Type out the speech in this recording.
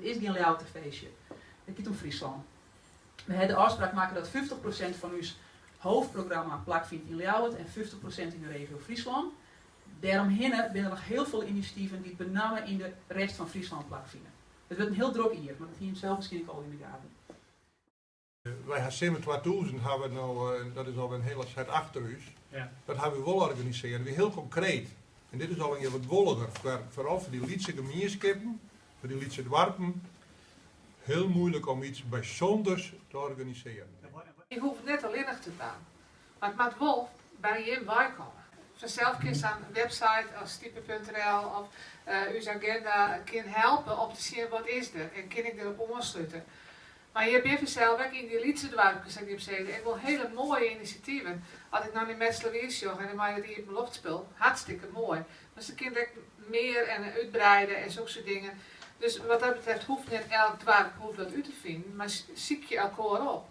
It is gjin Ljouwerter feestje. It giet om Fryslân. We hawwe de ôfspraak makke dat 50% fan ús hoofdprogramma plakfynt yn Ljouwert en 50% yn de regio Fryslân. Dêromhinne binne der noch hiel folle inisjativen dy't benammen yn de rest fan Fryslân plakfine. It wurdt in hiel drok jier, mar dat hie jim sels wierskynlik al yn de gaten. Wy ha Simmer 2000 hawwe we no, dat is al in hiele set achter ús. Dat hawwe we wol organisearre, wie hiel konkreet. En dit is al in wat wolliger, foaral foar dy lytse gemienskippen, foar dy lytse doarpen, hiel muoilik om yts bysûnders te organisearjen. Je hoege net allinnich te dwaan, mar it moat wol by jim weikomme. Fansels kin sa'n website as stipe.nl of ús agenda kin helpe om te sjen wat is der en kin ik derop oanslute. Mar hjir binne fansels ek yn dy lytse doarpkes, sa't jim sizze, ek wol hiele moaie inisjativen. As ik no nei Metslawier sjoch en mei it iepenloftspul, hartstikke moai. Mar se kinne ek mear en útbreide en sokke soart dingen. Dus wat dat betreft hoecht net elk doarp hoecht dat út te finen, mar sykje elkoar op.